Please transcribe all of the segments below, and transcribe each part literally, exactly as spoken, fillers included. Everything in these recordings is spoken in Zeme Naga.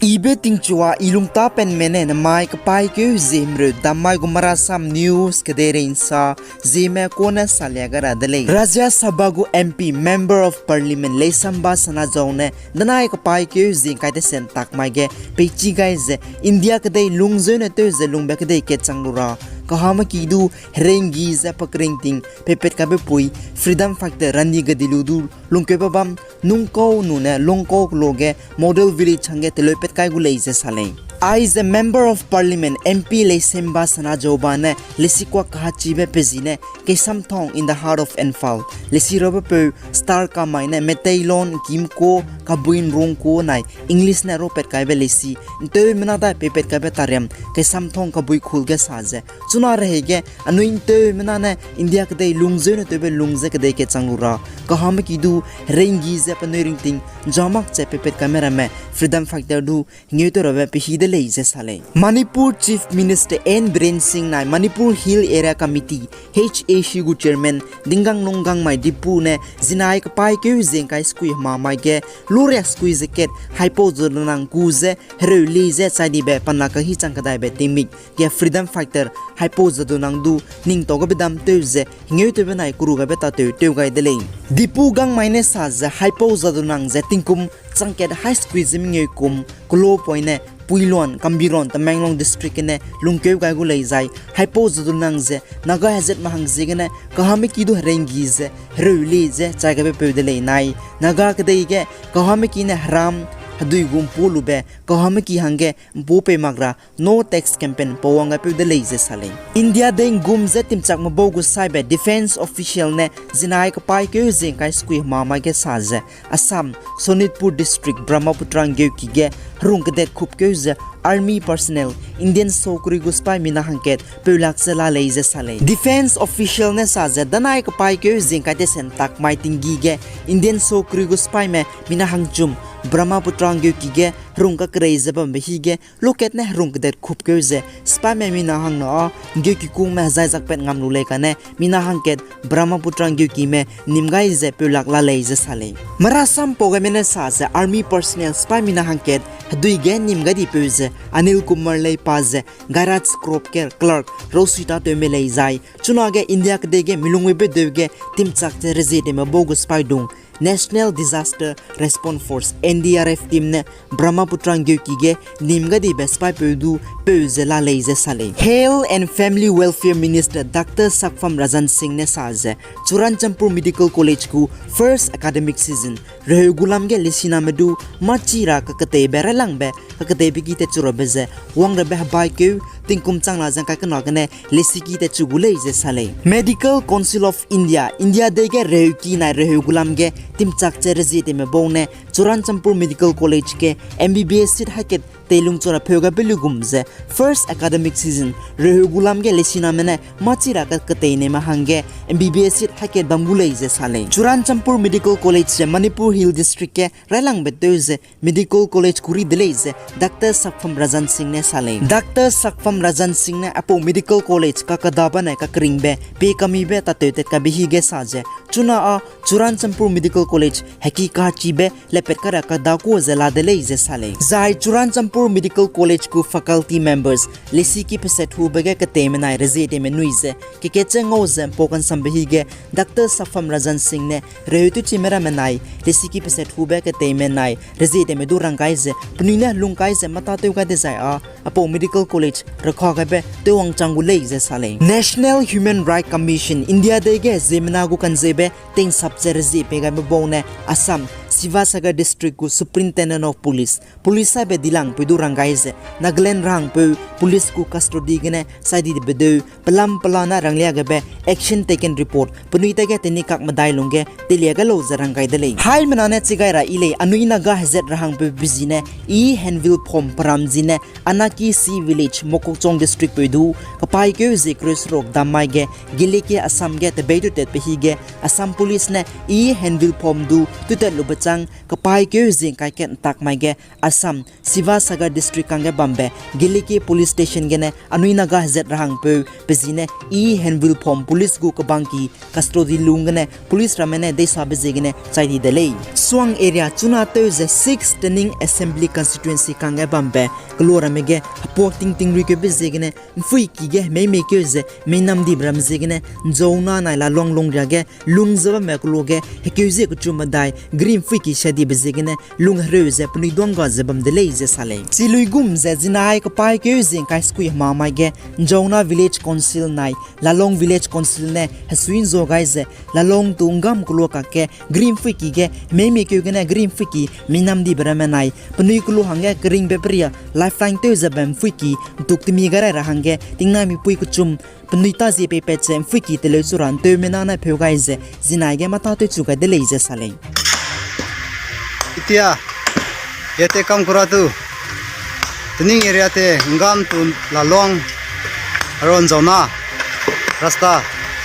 Ibe tingchua i lungtapenme ne namai kepaîkeu zie himreu dammai gu Marasam News kedeirei nsa zieme kone salia gai ra de lei. Rajya Sabha gu M P, Member of Parliament Leishemba Sanajaobe ne danai kepaîkeu zie ngkai tese ntak mai ge peichi gai ze India kedei lungzeune tew ze lungbe kedei kat chang lu ra kahame ki du hereinggi ze pakringting peipat kaibe pui freedom fighter Rani Gaidinliu du lungkeube bam Nungkau nune Lungkau keloa ge model village hangge teleupat kai gu lei ze sa lei. Aize Member of Parliament, M P Leishemba Sanajaobe ne lesikuak kahachibe pe zi ne Keisamthong in the heart of Imphal, lesirabe peu Star Kamai ne Meiteilon Kimko Kabuin Rongko nai English ne ropat kaibe lesi nteumena dai peipat kaibe tariam Keisamthong Kabui Khul ge sa ze chuna rehei ge anui nteumena ne India kedei lungzeune tewbe lung ze kedei kat chang lu ra kahame ki du hereinggi ze penui ringting njamak ze peipat kaime ramme freedom fighter du hengeu tew rabe pehi de lei ze sa lei. Manipur Chief Minister N Biren Singh nai Manipur Hill Area Committee, H A C gu Chairman Dinganglong Gangmai Diphu ne zinai kepaîkeu zie ngkai sekui hema mai ge luria sekui ze kat Haipou Jadonang ku ze hereu li ze chai dibe pana kahi chang kedaibe tingmik ge freedom fighter Haipou Jadonang du ningtau gabe dam tew ze hengeu tewbe nai keru gabe tatew tew gai de lei. Diphu Gangmai ne sa ze Haipou Jadonang ze tingkum chang kat hai sekui ze mengeu kum keloa poine Puiluan, Kambiron, Tamenglong District gene lungkeu gai gu lei zai Haipou Jadonang ze Naga hezatme hang ziegene kahame ki du hereinggi ze hereu li ze chai gabe peu de lei nai Naga kedei ge kahame ki ne heram hedui gu mpu lube kahame ki hangge mpu pei mak ra no tax campaign pau wang gaipeu de lei ze sa lei. India dei nggum ze timchakme bau gu saibe defence official ne zinai kepaîkeu zie ngkai sekui hema mai ge sa ze Assam, Sonitpur District, Brahmaputra nggeuki ge herung kedat khupkeu ze army personnel Indian sokri gu sipai mina hangkat peulak ze la lei ze sa lei. Defence official ne sa ze danai kepaîkeu zie ngkai tese ntak mai tinggi ge Indian sokri gu sipaime mina hangchum Brahmaputra nggeuki ge herung kakerei ze bambe hi ge lokat ne herung kedat khupkeu ze sipaime mina hangna â nggeuki kungme hezai zakpat ngam lu lei kane mina hangkat Brahmaputra nggeukime nim gai ze peulak la lei ze sa lei. Marasam pau gaime ne sa ze army personnel sipai mina hangkat hedui ge nim gai dipeu ze Anil Kumar Leipa ze Garage Crop Care Clerk Rosita tewme lei zai chunage India kedei ge milungbe deu ge timchak ze rezietewme bau gu sipai dung National Disaster Response Force, N D R F team ne Brahmaputra nggeuki ge nim gai dibe sipaipeu du peu ze la lei ze sa lei. Health and Family Welfare Minister Doctor Sakpham Rajan Singh ne sa ze Churachandpur Medical College gu first academic season reheu gu lam ge lesiname du mâchi ra kaketeibe railangbe kaketeibe ki tatchu rabe ze wang rabe hebaikeu tingkum chang la ze ngkai kena gene lesiki tatchu gu lei ze sa lei. Medical Council of India, India dei ge reheuki nai reheu gu lam ge timchak ze rezietewme bau ne Churachandpur Medical College ge M B B S seat haikat teilung chu ra pheu gabe lu gum ze first academic season reheu gu lam ge lesiname ne mâchi ra kaketeineme hangge M B B S seat haikat bam gu lei ze sa lei. Churachandpur Medical College ze Manipur Hill District ge railangbe tew ze medical college kuri de lei ze Doctor Sakpham Rajan Singh ne sa lei. Doctor Sakpham Rajan Singh ne aipau medical college kakadabe nai kakeringbe pie kamibe tatew tat kabe hi ge sa ze chuna â Churachandpur Medical College heki kachibe lepat kai ra kada ku ze la de lei ze sa lei. Zai Churachandpur Medical College gu faculty members lesiki peset hube ge keteime nai rezietewme nui ze kekatche ngau ze mpau kansambe hi ge Doctor Sakpham Rajan Singh ne reheu tewchime ramme nai lesiki peset hube keteime nai rezietewme du rang gai ze penui ne lung kai ze mâta tew gai dezai â aipau medical college rekha gaibe tewwang chang gu lei ze sa lei. National Human Rights Commission, India dei ge ziemmena gu kanzebe teinsap ze rezie pei gaibe bau ne Assam, Sivasagar District gu Superintendent of Police, police saibe dilangpeu du rang gai ze Nagaland rahangpeu police gu custody gene chai dibe deu pelam pelane ranglia gaibe action taken report penui tage teni kak medai lungge telia gai lau ze rang gai de lei. Haimena ne chi gai ra yi lei, anui Naga hezat rahangpeu be zi ne E Henvilphom peram zi ne Anaki C Village, Mokokchung District peu du kepaîkeu zie kereu seruk dam mai ge Gileke Assam ge tebeî tew tatbe hi ge Assam Police ne E Henvilphom du tew tat lube tang kepaîkeu zingkai kat ntak mai ge Assam, Sivasagar District kangge bambe Giliki Police Station gene anui Naga hezat ra hangpeu pe zi ne E. Henvilphom police gu kebangki custody lung gene police ramme ne deisabe ziegene chai di de lei. Suang area chuna tew ze six Tening Assembly Constituency kangge bambe kelo ramme ge hepuak tingting ruikeube ziegene ’mphuiki ge hemeimeikeu ze meinam dibe ramme ziegene ’nzauna nai Lalong lungria ge lung ze bamme kelo ge hekeu zie kechum medai geri ’mphuiki sha dibe ziegene lung hereu ze penui duangga ze bam de lei ze sa lei. Chi luigum ze zinai kepaîkeu zingkai sekui hema mai ge ’nzauna Village Council nai Lalong Village Council ne hesui ’nzua gai ze Lalong tu ’nggam kelo kakge geri ’mphuiki ge hemeimeikeu gene geri ’mphuiki meinam dibe ramme nai penui kelo hangge keringbe peria lifeline tew ze bam ’mphuiki ’ntuk temi gai rai ra hangge tingnai mipui kechum penui ta zie peipat ze ’mphuiki teleu chu ra ’nteumena ne pheu gai ze zinai ge mâtâtew chu gai de lei ze sa lei. Itia, yete kam kura tu, Tening area te ’nggam tu Lalong, aron ’nzauna, rasta,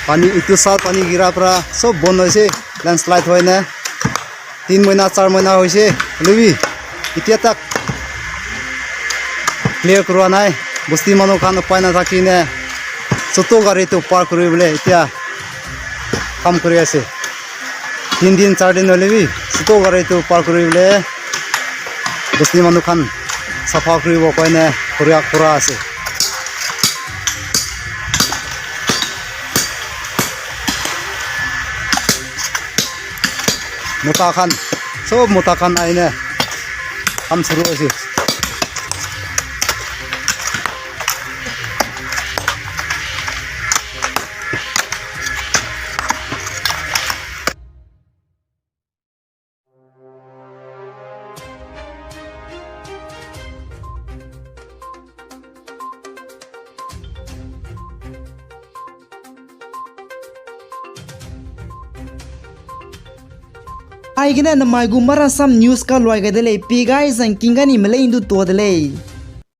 pani itu sal pani gira pra सब बंद होइसे, landslide होइने, तीन महीना चार महीना होइसे, लुबी, इतिया तक clear करवा नाई, बस्ती मानव खान उपाय ना था कि ने, सुतो गाड़ी तो पार करी बोले, इतिया काम करी ऐसे। तीन दिन चार दिन होले भी सुतो गाड़ी तो पार करी बोले, बस्ती मानव खान सफा करी वो कोई ने, करिया करा ऐसे। मोटा खान, सब मोटा खान आइने, काम सुरु होइसे। Aigene namai gu Marasam News kaluai gai de lei, pi gai zangking ga ni melei ’ndu tuâ de lei.